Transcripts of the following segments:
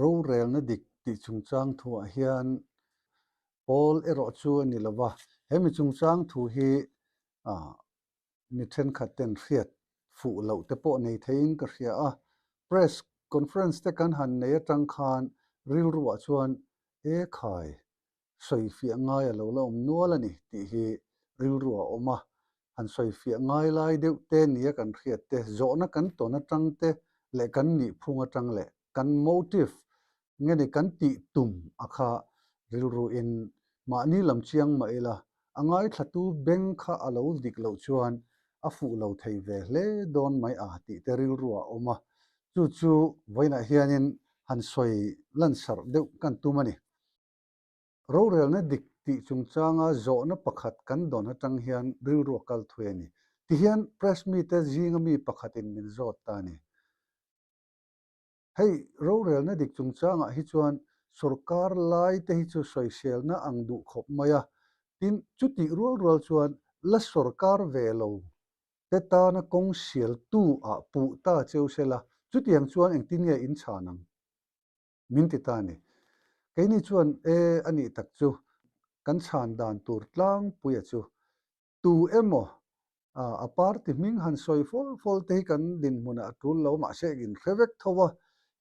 Rorelna dik tih chungchang thuah hian pawl erawh chu a ni lo va, he mi chungchang thu hi mi thenkhat ten hriat fuh loh te pawh nei theiin ka hria a. Press conference te kan han nei atang khan rilruah chuan e khai sawifiah ngai a lo la awm nual a ni tih hi rilru a awm a, han sawifiah ngai lai deuh te nia kan hriat te, zawhna kan tawn atang te leh kan nihphung atang leh kan motive nge ni kan tih tum a kha rilru in mahni lam chiang mah ila a ngaithlatu beng kha a lo dik loh chuan a fuh lo thei ve hle dawn mai a tih te rilru a awm a, chu chu vawiinah hianin han sawi lansarh deuh kan tum a ni. Rorelna dik tih chungchanga zawhna pakhat kan dawn atang hian rilru a kal thui a ni. Tihian press mite zinga mi pakhatin min zawt ta a ni. Hei rorelna dik chungchangah hi chuan sorkar lai te hi chu sawiselna ang duh khawp mai a, tin chutih rual rual chuan la sorkar ve lo te tana kawng sialtu ah puh ta cheu sela, chutiang chuan engtin nge in chhan ang? Min ti ta a ni. Keini chuan e a nih tak chu kan chhan dan tur tlangpuia chu tu emaw a party hming han sawi fawl fawl te hi kan dinhmunah a tul lo mahse in hre vek tho a,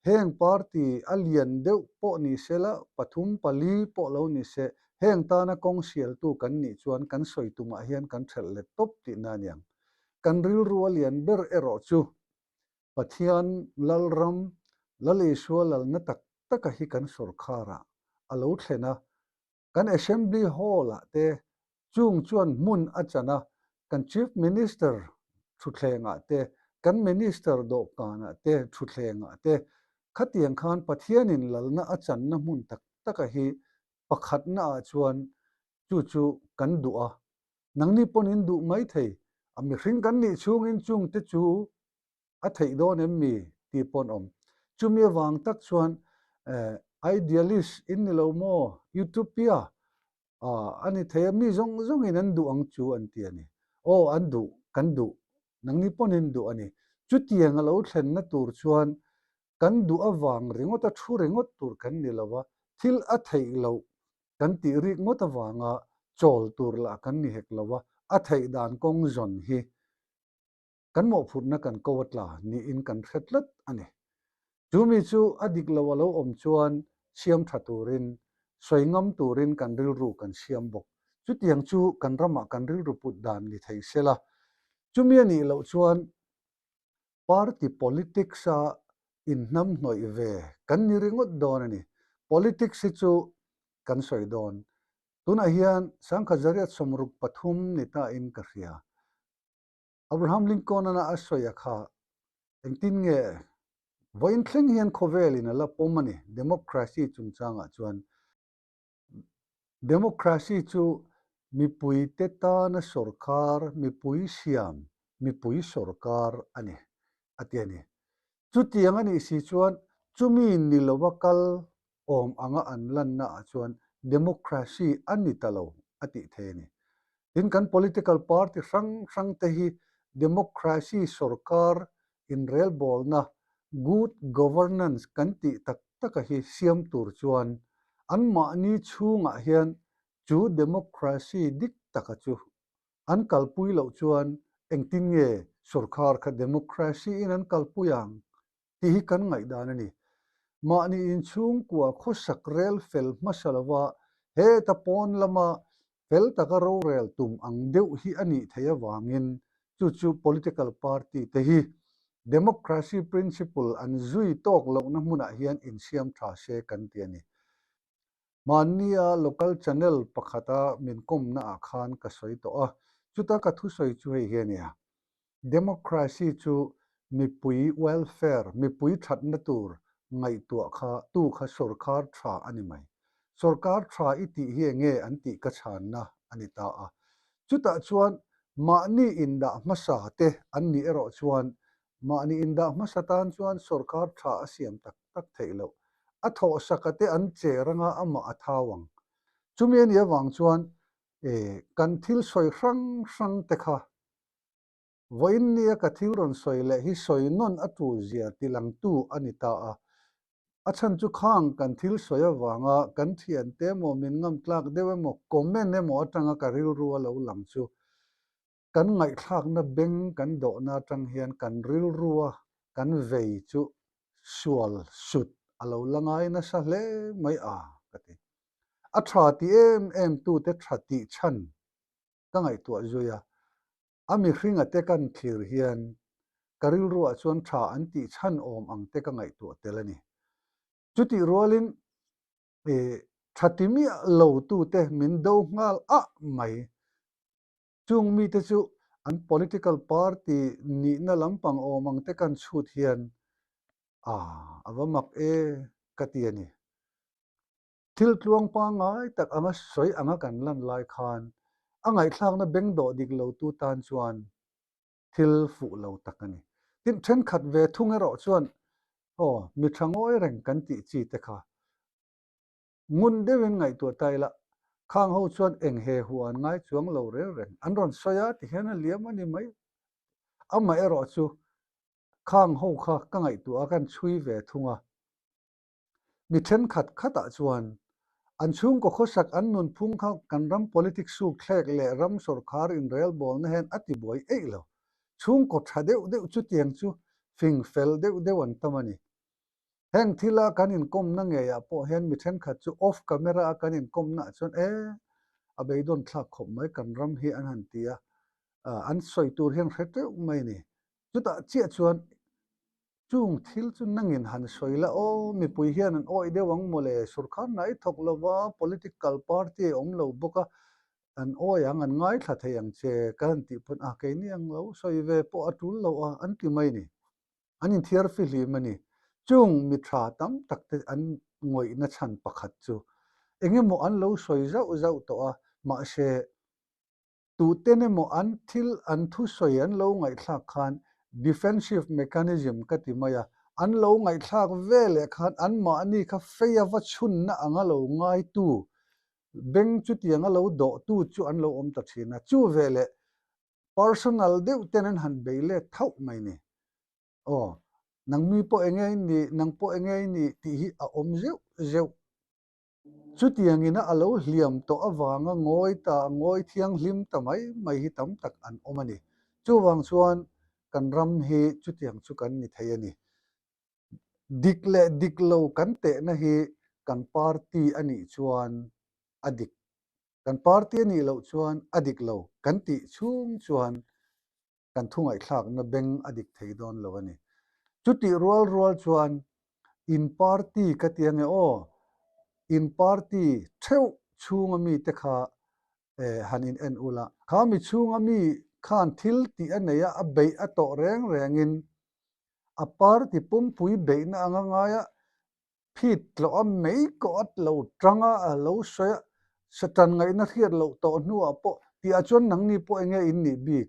heng party a lian deuh pawh ni se la pathum pali pawh lo ni se heng tana kawng sialtu kan nih chuan kan sawi tumah hian kan thelh let tawp tihna a niang. Kan rilru a lian ber erawh chu Pathian Lalram, Lal Isua lalna tak taka hi kan sawrkharah a lo thlen a, kan Assembly Hall-ah te chung chuan hmun a chan a, kan Chief Minister thutthlengah te, kan Minister dawhkanah te thutthlengah te khatiang khan Pathianin lalna a channa hmun tak taka hi pakhatnaah chuan chu chu kan duh a, Nangni pawn in duh mai thei, a mihring kan nih chhungin chungte chu a theih dawn em mi tih pawn awm. Chumi avang tak chuan idealist in ni lo maw, utopia a ni thei a, mi zawng zawngin an duh ang chu an ti a ni. Aw an duh, kan duh, nangni pawn in duh a ni. Chutiang a lo thlenna tur chuan kan duh avang ringawt a thu ringawt tur kan ni lo a, thil a theih loh kan tih rik ngawt avanga chawl tur lah kan ni hek lo a, a theih dan kawng zawn hi kan mawhphurhna kan ko a tla niin kan hre tlat a ni. Chu mi chu a dik lo a lo awm chuan siam tha turin, sawi ngam turin kan rilru kan siam bawk. Chutiang chu kan ramah kan rilru put dan ni thei sela, chumi a nih loh chuan Party politics a inhnamhnawih ve kan ni ringawt dawn a ni. Politics hi chu kan sawi dawn. Tunah hian sangkhat zariat 63 ni ta in ka hria. Abraham Lincoln-a a sawi a kha engtin nge vawiin thleng hian khawvelin a la pawm a ni democracy chungchangah chuan. Democracy chu mipuite tana sorkar, mipui siam, mipui sorkar a ni, a ti a ni. Chutiang a nih si chuan chumi ni lova kal awm anga an lanna ah chuan democracy a ni ta lo a tih thei a ni. Tin, kan political party hrang hrang te hi democracy sorkar inrelbawlna, good governance kan tih tak taka hi siam tur chuan anmahni chhungah hian chu democracy dik taka chu an kalpui loh chuan engtin nge sorkar kha democracy in an kalpui ang tih hi kan ngaihdan a ni. Mahni inchhungkua khawsak rel fel hmasa lova heta pawn lama fel taka rorel tum ang deuh hi a nih theih avangin chu chu political party te hi democracy principle an zui tawk lohna hmunah hian insiam tha se kan ti a ni. Mahnia local channel pakhata min kawmna ah khan ka sawi tawh a, chuta ka thusawi chu hei hi a nia. Democracy chu mipui welfare, mipui thatna tur ngaihtuah kha tu kha sorkar tha a ni mai. Sorkar tha i tih hi enge an tih ka chhanna a ni ta a. Chutah chuan mahni indah hmasa te an nih erawh chuan mahni indah hmasa tan chuan sorkar tha a siam tak tak theih loh. A thawhsaka te an che ranga amah a thau ang. Chumi a nih avang chuan kan thil sawi hrang hrang te kha Vawiin nia ka thil rawn sawi leh hi sawi nawn a tul zia tilangtu a ni ta a. A chhan chu khang kan thil sawi avanga kan thiante emaw min ngamtlak deuh emaw comment emaw atanga ka rilru a lo lang chu kan ngaihthlakna beng kan dawhna atang hian kan rilrua kan vei chu sual sut a lo la ngai nasa hle mai a ka ti. A tha ti em em tute tha tih chhan ka ngaihtuah zui a, a mihringa te kan thlir hian ka rilruah chuan tha an tih chhan awm ang te ka ngaihtuah tel a ni. Chutih rualin tha ti miah lo tute min do nghal ah mai. Chung mite chu an political party nihna lampang awm ang te kan chhut hian a a va mak e ka ti a ni. Thil tluang pangngai tak anga sawi anga kan lan lai khan a ngaihthlakna beng dawh dik lo tu tan chuan thil fuh lo tak a ni. Tin, thenkhat ve thung erawh chuan aw mi tha ngawi reng kan tih chi te kha ngun deuhin ngaihtuah ta ila, khang ho chuan eng he hu an ngai chuang lo rel reng, an rawn sawi a ti hian a liam a ni mai. Amaherawh chu khang ho kha ka ngaihtuah a kan chhui ve thung a. Mi thenkhat khatah chuan an chhungkaw khawsak an nunphung kha kan ram politics suk thlek leh ram sawrkhar inrelbawlna hian a tibuai eih lo. Chhungkaw tha deuh deuh chutiang chu fing fel deuh deuh an tam a ni. Heng thila kan inkawmna ngeiah pawh hian mi thenkhat chu off camera a kan inkawmnaah chuan e, a beidawn thlak khawp mai kan ram hi an han ti a, an sawi tur hian hre teuh mai a ni. Chutah chiah chuan Chung thil chu nangin han sawi la aw, mipui hian an awih deuh ang mawle, sawrkar hna i thawk lo va, political party a awm lo bawk a, an awih ang, an ngaithla thei ang che ka han tih pawn a, keini ang lo sawi ve pawh a tul lo a, an ti mai ni. An inthiar fihlim a ni. Chung mi tha tam tak te an ngawihna chhan pakhat chu eng emaw an lo sawi zauh zauh tawh a, mahse, Tuten emaw an thil an thusawi an lo ngaihthlak khan defensive mechanism ka ti mai a, an lo ngaihthlak veleh khan anmahni kha fei a va chhunna anga lo ngaitu, beng chutianga lo dawhtu chu an lo awm ta thin a, chu veleh personal deuh ten an han bei let thauh mai ni. Aw, nangmi pawh enge i nih, nang pawh enge i nih tih hi a awm zeuh zeuh. Chutiangin a lo hliam tawh avanga ngawi ta, ngawi thianghlim ta mai mai hi tam tak an awm a ni. Chuvang chuan kan ram hi chutiang chu kan ni thei a ni. Dik leh dik lo kan tehna hi kan party a nih chuan a dik, kan party a nih loh chuan a dik lo kan tih chhung chuan kan thu ngaihthlakna beng a dik thei dawn lo a ni. Chutih rual rual chuan in party ka ti ange aw, in party theuh chhunga mite kha han in en ula, kha mi chhunga mi khan thil tih a nei a, a beih a tawh reng rengin a party pumpui beihna anga ngaia phit tlawh a mei kawh a lo tang a, a lo sawi a, Satan ngaihna hriat loh tawh hnuah pawh tihah chuan nangni pawh enge in nih bik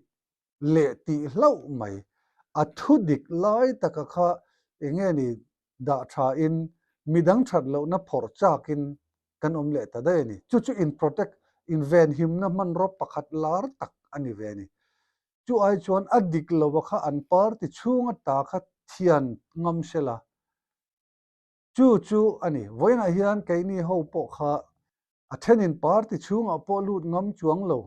leh tih hlauh mai. A thu dik lai taka kha enge ni dah tha in midang that lohna phawrh chak in kan awm leh ta daih a ni. Chu chu in protect, in venhimna hmanraw pakhat lar tak a ni ve a ni. Chu ai chuan a dik lova kha an party chhunga ta kha thian ngam sela, Chu chu a ni. Vawiinah hian keini ho pawh kha a thenin party chhungah pawh lut ngam chuang lo,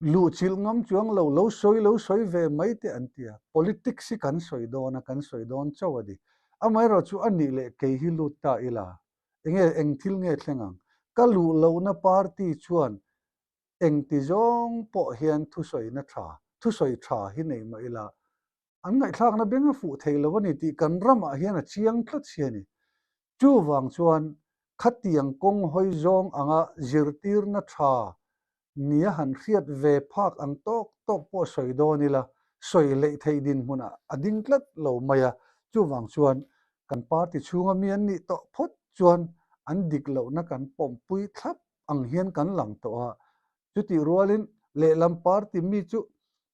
luhchilh ngam chuang lo, lo sawi lo sawi ve mai te an ti a. Politics hi kan sawi dawn a, kan sawi dawn chauh a ni. Amaherawh chu a nih leh kei hi lut ta ila, enge eng thil nge thleng ang? Ka luh lohna party chuan engti zawng pawh hian thusawina tha, thusawi tha hi nei mah ila, An ngaihthlakna beng a fuh thei lo a ni tih kan ramah hian a chiang tlat si a ni. Chuvang chuan khatiang kawng hawi zawng anga zirtirna tha nia han hriat ve phak ang tawk tawk pawh sawi dawn ila, sawi leih theih dinhmunah a ding tlat lo mai a. Chuvang chuan kan party chhunga mi an nih tawh phawt chuan an dik lohna kan pawmpui thlap ang hian kan lang tawh a. Chutih rualin lehlam party mi chu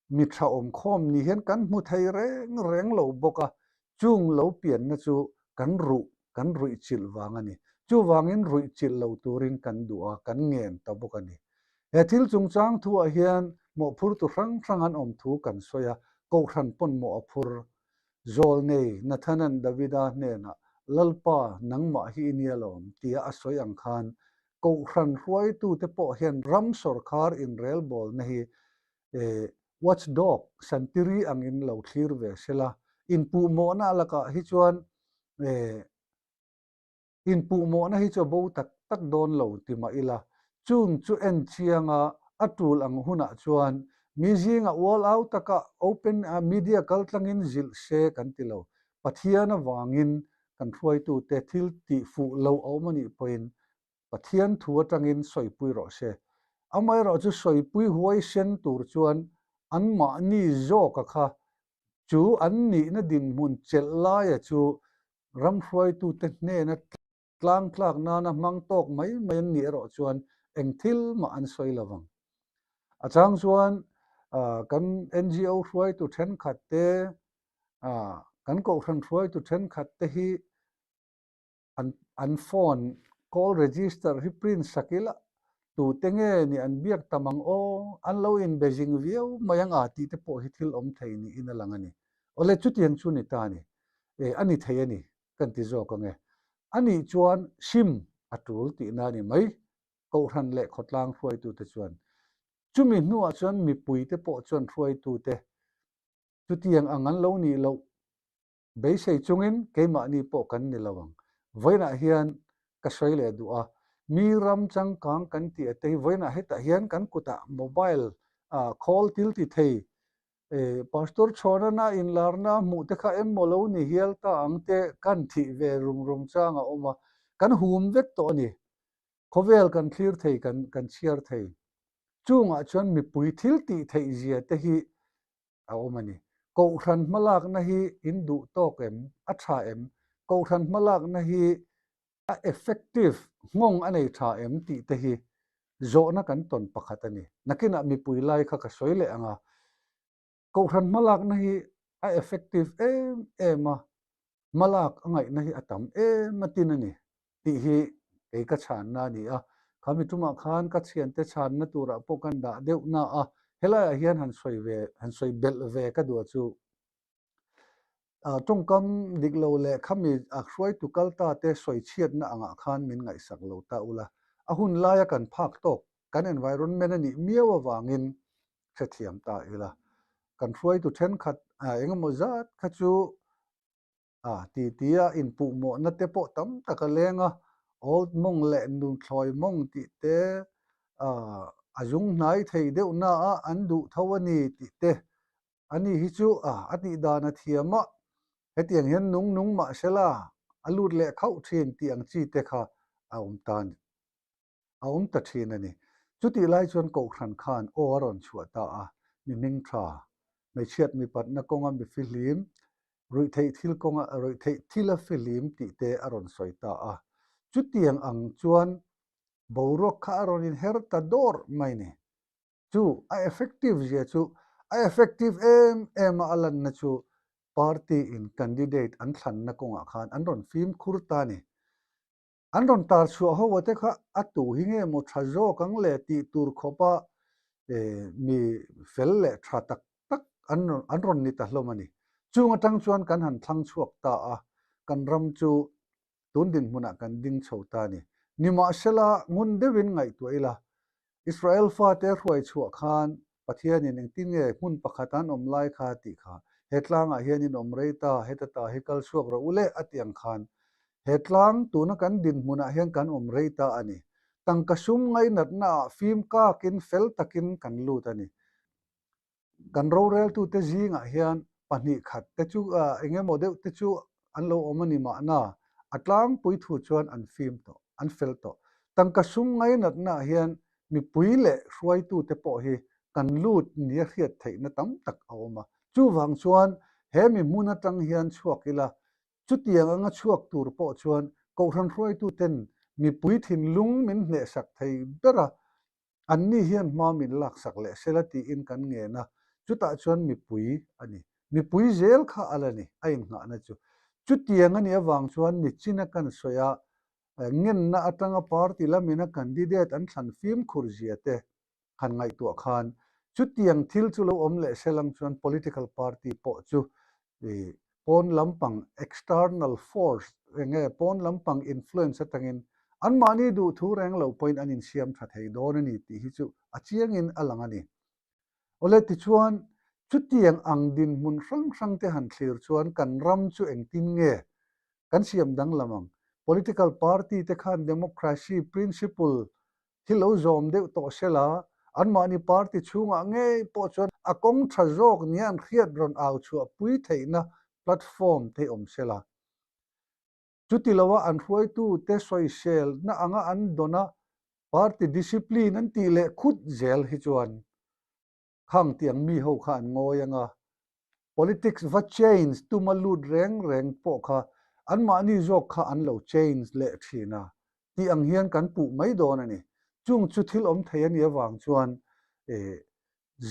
Mi tha awmkhawm ni hian kan hmu thei reng reng lo bawk a, chung lo pianna chu kan ruh, kan ruihchilh vang a ni. Chuvangin ruihchilh lo turin kan duh a, kan ngen ta bawk a ni. He thil chungchang thuah hian mawhphurtu hrang hrang an awm thu kan sawi a, Kohhran pawn mawh a phur. Zawlnei Nathanan Davida hnenah. Lalpa, nangmah hi i nia lawm, tia a sawi ang khan Kohhran hruaitute pawh hian ram sawrkhar inrelbawlna hi watchdog, santiri angin lo thlir ve sela, inpuhmawhna lakah hi chuan inpuhmawhna hi chu a bo tak tak dawn lo ti mah ila, chung chu en chianga a tul ang hunah chuan mi zinga ual au taka open media kaltlangin zilh se kan ti lo. Pathian avangin kan hruaitute thil tih fuh lo a awm a nih pawhin Pathian thu atangin sawipui rawh se. Amaherawhchu sawipui huaisen tur chuan anmahni zawka kha chu an nihna dinhmun chelh laia chu ram hruaitute hnena tlang tlak nana hmang tawk mai mai an nih erawh chuan eng thil mah an sawi lo vang. A chang chuan kan NGO hruaitu thenkhat te, kan kohhran hruaitu thenkhat te hi an an phone call register hi print sak ila tute nge ni an biak tam ang aw, an lo inbe zing viau mai ang a tih te pawh hi thil awm thei niin a lang a ni. Awle chutiang chu ni ta a ni. E, a ni thei a ni kan ti zawk ang e. A nih chuan sim a tul tihna a ni mai, Kohhran leh khawtlang hruaitute chuan. Chumi hnuah chuan mipuite pawh chuan hruaitute chutiang ang an lo nih loh Beisei chungin keimahni pawh kan ni lo ang. Vawiinah hian ka sawi leh duh a, mi ram changkang kan tih a te hi vawiinah hetah hian kan kutah mobile khawl thil ti thei Pastor Chhawnana inlarna hmuh te kha emaw lo ni hial ta ang te kan thih ve rum rum chang a awm a, kan hum vek tawh a ni. Khawvel kan thlir thei kan kan chhiar thei. Chungah chuan mipui thil tih theih zia te hi a awm a ni. Kohhran hmalakna hi in duh tawk em? A tha em? Kohhran hmalakna hi a effective, nghawng a nei tha em tih te hi zawhna kan tawn pakhat a ni. Nakinah mipui lai kha ka sawi leh ang a, Kohhran hmalakna hi a effective em em a, hmalak a ngaihna hi a tam em a tin a ni tih hi kei ka chhanna a ni a. Kha mi tumah khan ka thiante chhanna turah pawh kan dah deuh na a, helaiah hian han sawi ve, han sawi belh ve ka duh chu tawngkam dik lo leh khami a hruaitu kal ta te sawi chhiatna angah khan min ngaihsak lo ta ula, a hun laia kan phak tawk, kan environment a nih miau avangin hrethiam ta ila. Kan hruaitu thenkhat engemaw zat kha chu a ti tia inpuhmawhna te pawh tam tak a leng a, old mawng leh nunthlawi mawng tih te a zung hnai thei deuh na a an duh tho a ni tih te ani hi chu a tih dan a thiam a, hetiang hian nung nung mah sela a lut leh khauh thin tih ang chi te kha a awm ta a ni. a awm ta thin a ni. Chutih lai chuan Kohhran khan aw a rawn chhuah ta a, mi hming tha, hmeichhiat mipatna kawnga mi fihlim, ruihtheih thil kawnga ruihtheih thila fihlim tih te a rawn sawi ta a. Chutiang ang chuan boruak kha a rawn inher ta dawr mai ni. Chu a effective zia chu a effective em em a a lanna chu party in candidate an thlanna kawngah khan an rawn fimkhur ta a ni. An rawn tar chhuah ho te kha a tu hi nge maw tha zawk ang le tih tur khawpa mi fel leh tha tak tak an an rawn ni ta hlawm a ni. Chung atang chuan kan han thlang chhuak ta a, kan ram chu tun dinhmunah kan ding chho ta a ni. Nimahsela ngun deuhin ngaihtuah ila, Israel fate hruai chhuah khan Pathianin engtin nge hmun pakhat an awm lai kha tih kha, he tlangah hian in awm rei ta, heta ta hi kal chhuak rawh u le a ti ang khan, he tlang tuna kan dinhmunah hian kan awm rei ta a ni. Tangka sum ngainatnaah fim kakin fel takin kan lut a ni. Kan roreltute zingah hian pahnih khat te chu eng emaw deuh te chu an lo awm a ni mahna, a tlangpui thu chuan an fim tawh, an fel tawh. Tangka sum ngainatnaah hian mipui leh hruaitute pawh hi kan lut nia hriat theihna tam tak a awm a. Chuvang chuan he mi hmun atang hian chhuak ila, chutiang anga chhuak tur pawh chuan Kohhran hruaituten mipui thinlung min hnehsak thei ber a, Anni hian hma min laksak leh sela tiin kan ngen a, chutah chuan mipui a ni. Mipui zel kha a la ni, a innghahna chu. Chutiang a nih avang chuan nichina kan sawi a, ngenna atanga party lamina candidate an thlan fimkhur zia te han ngaihtuah khan chutiang thil chu lo awm leh selang chuan political party pawh chu. Pawn lampang external force enge pawn lampang influence atangin anmahni duhthu reng loh pawhin an insiam tha thei dawn a ni tih hi chu a chiangin a lang a ni. Awle tichuan chutiang ang dinhmun hrang hrang te han thlir chuan kan ram chu engtin nge kan siam danglam ang? Political party te khan democracy principle hi lo zawm deuh tawh sela, anmahni party chhungah ngei pawh chuan a kawng tha zawk nia an hriat rawn au chhuah pui theihna platform te awm sela. Chuti loa an hruaitute sawiselna anga an dawn a, party discipline an tih leh khut zel hi chuan Khang tiang mi ho kha an ngawi ang a, politics va change tuma lut reng reng pawh kha anmahni zawk kha an lo change leh thin a tih ang hian kan puh mai dawn a ni. Chung chu thil awm thei a nih avang chuan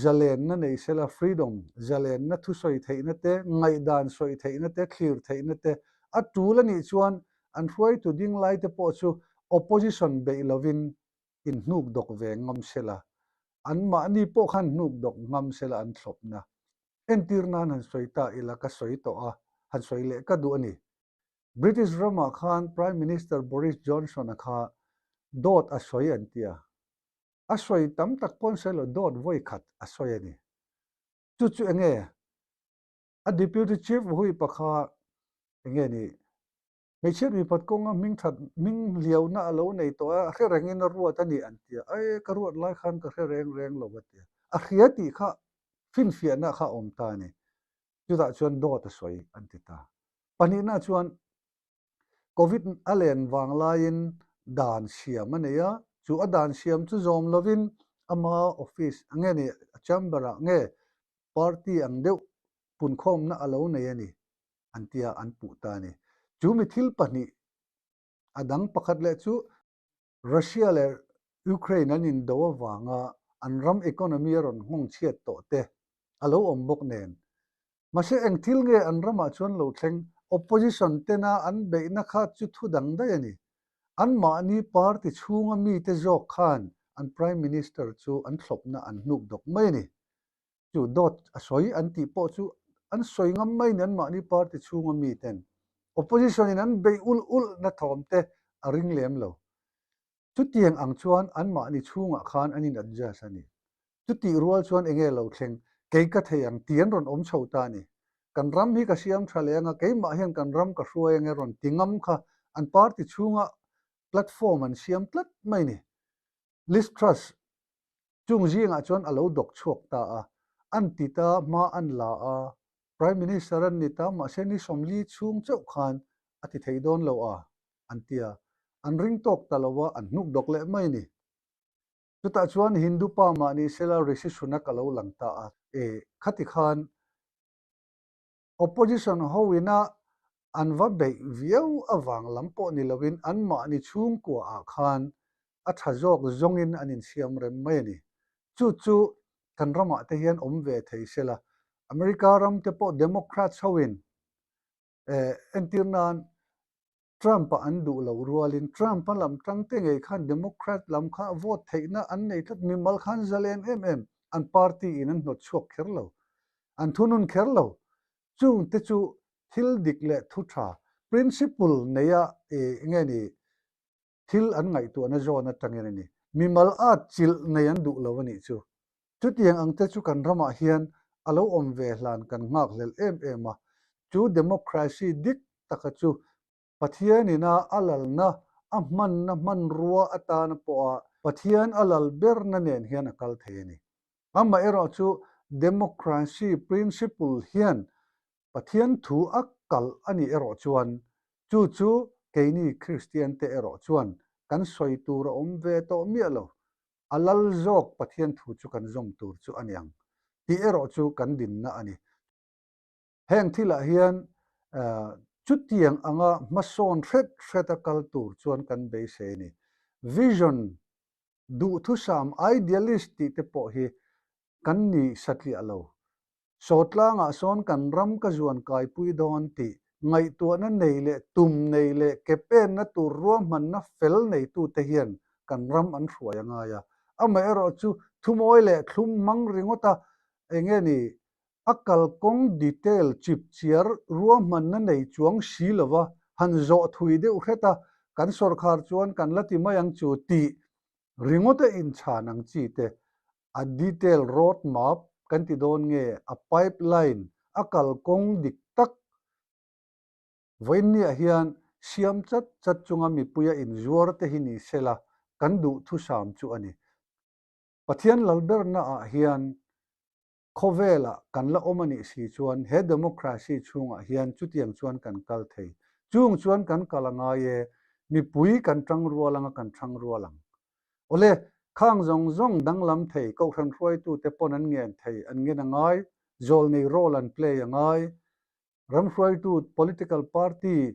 zalenna nei sela freedom, zalenna thusawi theihna te, ngaihdan sawi theihna te, thlir theihna te a tul a nih chuan an hruaitu ding lai te pawh chu opposition beih lovin inhnuk dawk ve ngam sela, anmahni pawh khan hnuk dawk ngam sela an thlawpna. Entir nan han sawi ta ila ka sawi tawh a, han sawi leh ka duh a ni. British ramah khan Prime Minister Boris Johnson-a kha dawt a sawi an ti a, a sawi tam tak pawn sawi lo dawt vawi khat a sawi a ni. Chu chu enge? A Deputy Chief Whip-a kha enge ni? Hmeichhiat mipat kawnga hming that hming hliauna a lo nei tawh a, a hre rengin a ruat a ni an ti a, ae ka ruat lai khan ka hre reng reng lo a ti a, a hria tih kha finfiahna kha a awm ta a ni. Chutah chuan dawt a sawi an ti ta. Pahnihna chuan Covid a len vang laiin dan siam a nei a, chu a dan siam chu zawm lovin ama office nge ni a chamber ah nge party ang deuh punkhawmna a lo nei a ni. an tia an puh ta a ni. Chu mi thil pahnih a dang pakhat leh chu Russia leh Ukraine an indo avanga an ram economy a rawn nghawng chhiat tawh te a lo awm bawk nen. Mahse eng thil nge an ramah chuan lo thleng opposition tena an beihna kha chu thu dang daih a ni. Anmahni party chhunga mite zawk khan an Prime Minister chu an thlawpna an hnuk dawk mai a ni. Chu dawt a sawi an tih pawh chu an sawi ngam mai ni anmahni party chhunga mi ten opposition in an beih ulh ulh na thawm te a ring lem lo. Chutiang ang chuan anmahni chhungah khan an in adjust a ni. Chutih rual chuan enge lo thleng, kei ka thei ang ti an rawn awm chho ta a ni. Kan ram hi ka siam tha leh anga keimah hian kan ram ka hruai ange rawn ti ngam kha an party chhunga platform an siam tlat mai ni. Liz Truss Chung zingah chuan a lo dawk chhuak ta a, an ti ta, hma an la a, Prime Minister an ni ta, mahse ni 40 chhung chauh khan a ti thei dawn lo a, an ti a, an ring tawk ta lo a, an hnuk dawk leh mai a ni. Chutah chuan Hindu pa mah ni sela Rishi Sunak a lo lang ta a, e, khati khan Opposition ho ina an va beih viau avang lam pawh ni loin anmahni chhungkua ah khan a tha zawk zawngin an insiam rem mai a ni. Chu chu kan ramah te hian awm ve thei sela. America ram te pawh Democrats ho in entir nan Trump-a an duh loh rualin Trump-a lam tangte ngei khan Democrat lam kha vote theihna an nei tlat, mimal khan zalen em em, an party in an hnawt chhuak kher lo, an thunun kher lo. Chungte chu thil dik leh thu tha, principle neia enge ni thil an ngaihtuahna zawn atangin a ni. Mimal at chilh nei an duh lo a nih chu. Chutiang ang te chu kan ramah hian a lo awm ve hlan kan nghakhlel em em a, chu democracy dik taka chu Pathian ina a lalna a hmanna hmanrua atana pawha Pathian a lal berna nen hian a kal thei a ni. Amaherawh chu democracy principle hian Pathian thu a kalh a nih erawh chuan chu chu keini Kristian te erawh chuan kan sawi tur a awm ve tawh miah lo. A lal zawk Pathian thu chu kan zawm tur chu a ni ang tih erawh chu kan dinna a ni. Heng thilah hian chutiang anga hmasawn hret hreta kal tur chuan kan beisei a ni. Vision, duhthusam, idealist tih te pawh hi kan ni satliah lo. Sawtlangah sawn kan ram ka zuan kaipui dawn tih ngaihtuahna nei leh tum nei leh ke penna tur ruahmanna fel neitute hian kan ram an hruai a ngai a. Amaherawhchu thumawi leh thlum hmang ringawta enge ni? A kalkawng detail chipchiar ruahmanna nei chuang si lova han zawh thui deuh hret a, kan sawrkhar chuan kan la ti mai ang chu tih ringawt a inchhan ang chi te, a detail road map kan ti dawn nge a pipeline a kalkawng dik tak Vawiinniah hian siam chat chat chunga mipuia inzuar te hi ni sela kan duhthusam chu a ni. Pathian lalbernaah hian khawvelah kan la awm a nih si chuan he democracy chhungah hian chutiang chuan kan kal thei. Chung chuan kan kal a ngai e, mipui kan tang rual anga kan thang rual ang. Awle, khang zawng zawng danglam thei, kohhran hruaitute pawn an ngen thei, an ngen a ngai, zawlnei role an play a ngai, ram hruaitu political party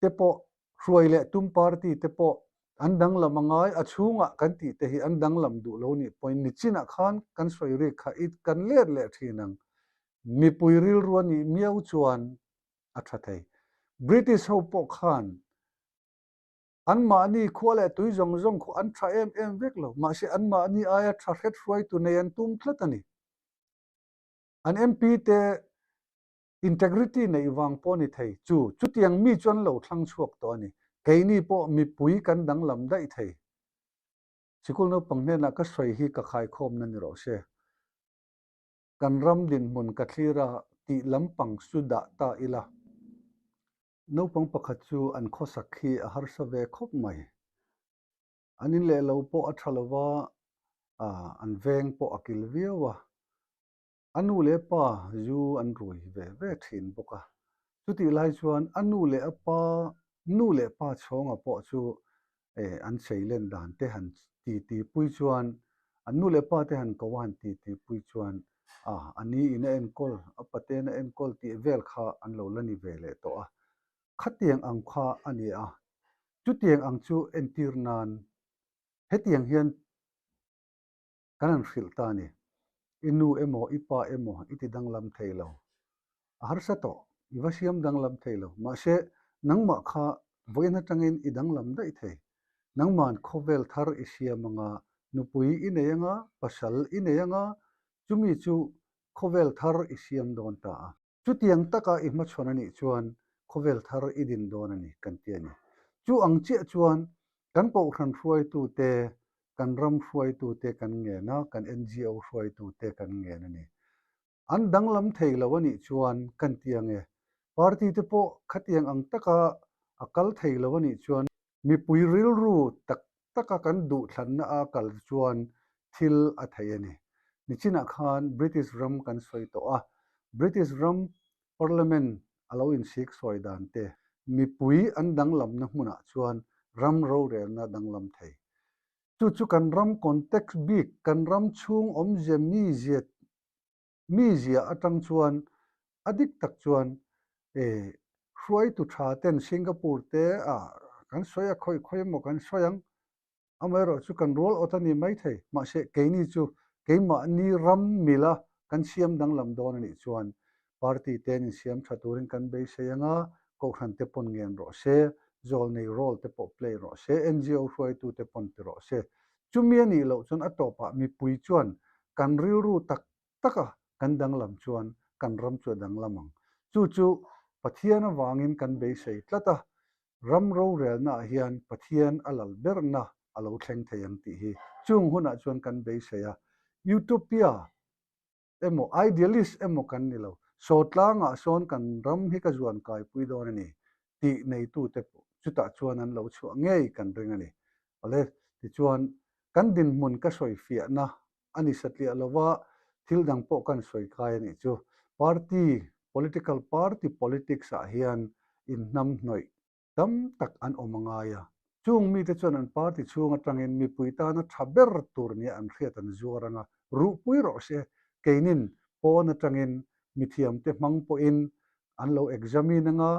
te pawh hruai leh tum party te pawh an danglam a ngai, a chhungah kan tih te hi an danglam duh lo nih pawhin nichinah khan kan sawi rik kha i kan let leh thin ang. Mipui rilru a nih miau chuan a tha thei. British ho pawh khan anmahni khua leh tui zawng zawng khu an tha em em vek lo, mahse anmahni aia tha hret hruaitu nei an tum tlat a ni. An MP te Integrity neih vang pawh ni thei chu chutiang mi chuan lo thlang chhuak tawh a ni. Keini pawh mipui kan danglam daih thei. Sikul naupang hnenah ka sawi hi ka khaikhawmna ni rawh se. Kan ram dinhmun ka thlir a tih lampang chu dah ta ila. Naupang pakhat chu an khawsak hi a harsa ve khawp mai. An in leh lo pawh a tha lova, an veng pawh a kil viau a. A nu leh pa zu an rui ve ve thin bawk a. Chutih lai chuan a nu leh a pa, nu leh pa chhawnga pawh chu an cheilen dan te han ti ti pui chuan, an nu leh pa te han ko a han ti ti pui chuan a a ni in a enkawl, a paten a enkawl tih vel kha an lo la ni ve leh tawh a. Khatiang ang kha a ni a. Chutiang ang chu entir nan hetiang hian Kan han hrilh ta a ni. I nu emaw, i pa emaw i ti danglam thei lo. A harsa tawh, i va siam danglam thei lo. Mahse, nangmah kha vawiin atangin i danglam daih thei. Nangma'n khawvel thar i siam anga, nupui i nei anga, pasal i nei anga, chumi chu khawvel thar i siam dawn ta a. Chutiang taka i hmachhawn a nih chuan khawvel thar i din dawn a ni kan ti a ni. Chu ang chiah chuan kan kohhran hruaitute, kan ram hruaitute kan ngen a, kan NGO hruaitute kan ngen a ni. An danglam thei lo a nih chuan kan ti ang e. Party te pawh khatiang ang taka a kal thei lo a nih chuan mipui rilru tak taka kan duhthlanna a kal chuan thil a thei a ni. Nichinah khan British ram kan sawi tawh a, British ram Parliament a lo insik sawi dan te, mipui an danglamna hmunah chuan ram rorelna danglam thei. Chu chu kan ram context bik, kan ram chhung awmzia mizia mizia atang chuan a dik tak chuan eh hruaitu tha ten Singapore te ah kan sawi a khawi khawi emaw kan sawi ang, amaherawh chu kan rual awt a ni maithei, mahse keini chu keimahni ram mila kan siam danglam dawn a nih chuan party te an insiam tha turin kan beisei anga kohhran te pawn ngen rawh se, zawlnei role te pawh play rawh se, NGO hruaitu te pawn ti rawh se. Chumi a nih loh chuan a tawpah mipui chuan kan rilru tak taka kan danglam chuan kan ram chu a danglam ang. Chu chu Pathian avangin kan beisei tlat a, ram rorelnaah hian Pathian a lal berna a lo thleng thei ang tih hi chung hunah chuan kan beisei a. Utopia emaw idealist emaw kan ni lo, sawtlangah sawn kan ram hi ka zuan kaipui dawn a ni tih neitute chutah chuan an lo chhuah ngei kan ring a ni. Awle, tichuan kan dinhmun ka sawifiahna a ni satliah lova thil dang pawh kan sawi kai a nih chu. Party, political party politics ah hian inhnamhnawih tam tak an awm a ngai a. Chung mite chuan an party chhung atangin mipui tana tha ber tur nia an hriat an zuar ang a, ruhpui rawh se, keinin pawn atangin mithiamte hmang pawhin an lo examine ang a,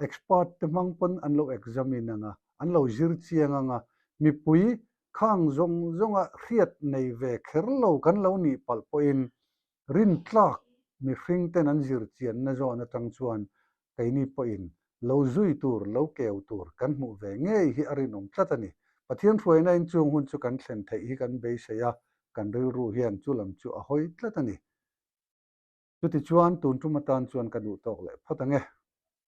expert te hmang pawn an lo examine ang a, an lo zir chiang ang a, mipui Khang zawng zawnga hriat nei ve kher lo kan lo nih palh pawhin rintlak mihring ten an zir chianna zawn atang chuan keini pawhin lo zui tur, lo keu tur kan hmuh ve ngei hi a rinawm tlat a ni. Pathian hruaina in chung hun chu kan thlen theih hi kan beisei a, kan rilru hian chu lam chu a hawi tlat a ni. Chutichuan tun tum atan chuan ka duh tawk leh phawt ang e.